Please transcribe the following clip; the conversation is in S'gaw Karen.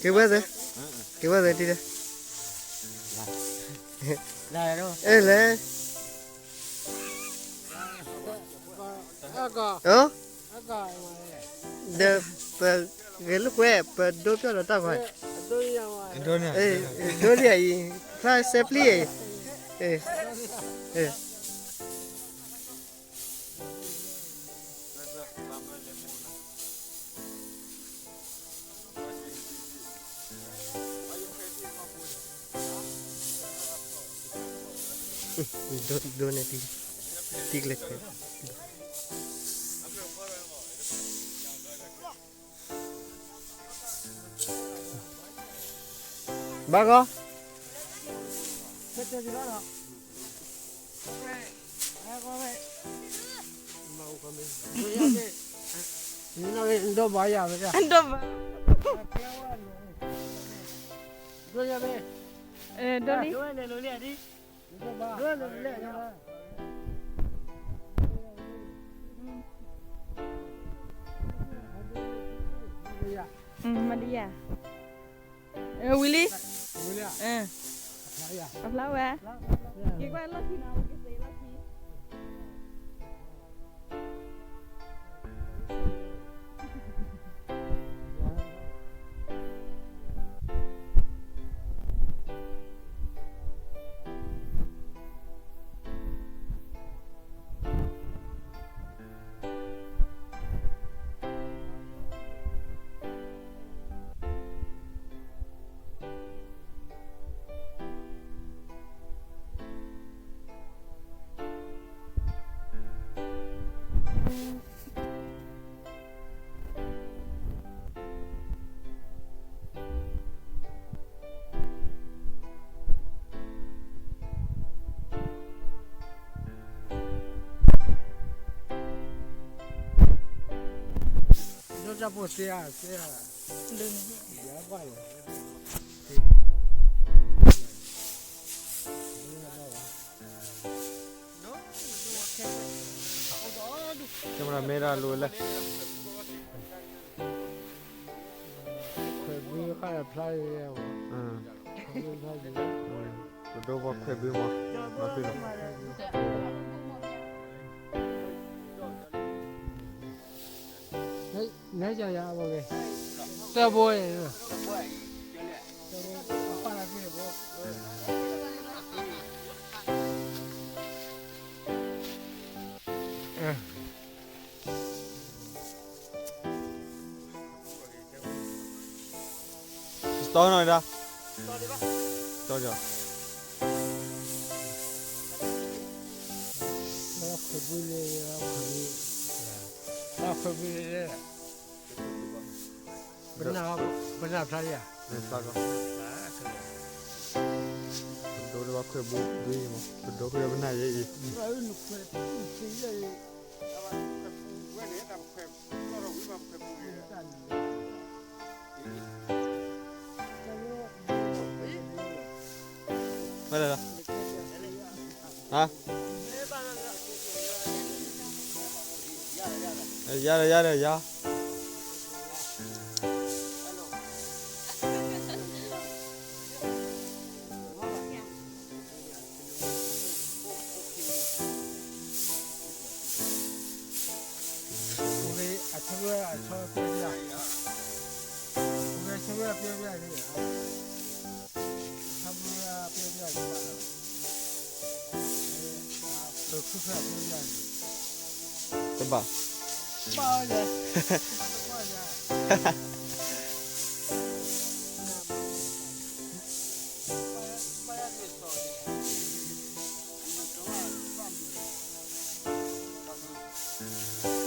က့ၤဝဲသ့, က့ၤဝဲသ့တံၢ်လၢ, အဲလဲၣ်, ဒီးပဂဲၤလိာ်ကွဲ ပဒိပျီၢ်ဒီးတၢ်ဂီၤ, ဒိလံအံၤ, ဖျါစဲပျံၤအံၤ, ဒိန့ၣ်, တံၤကျဲၤခွဲး, ဘၣ်ဂီၤ, ဒိလံ, မၤဒံးယၤ, ဝံၤလံ, အဖျါဝဲ, က့ၤကွၢ်လီၢ်ခံနီၤ, က့ၤသ့လီၢ်ခံ. ဒိၣ်တၢ်ဖိသ့ဧါ, သ့ဧါ, ကဲမ့ၢ်ဒၣ်လိၤလဲၣ်, ခွဲးဘုဃၣ်ဖျါ, ပဒိပှၤခွဲးဘုမး, မၤဖုလီၤ. နဲယၤယၤအဝဲ, တၢ်ဘိ, တတီနီၤဒၣ်, တတီဒီး, ခွဲးဘုလၢ, ခွဲးဘုလၢ, ပနၢ်ဖျါယၤ, ပဒိလၢပှၤခွဲးဘုဘုအံၤမး, ပဒိလၢပနၢ်ယဲအံၤ, ဖဲလဲၣ်လီၤ, ဟါ, ယၤဒီးယၤဒီးယၤ. တဘၣ်, တ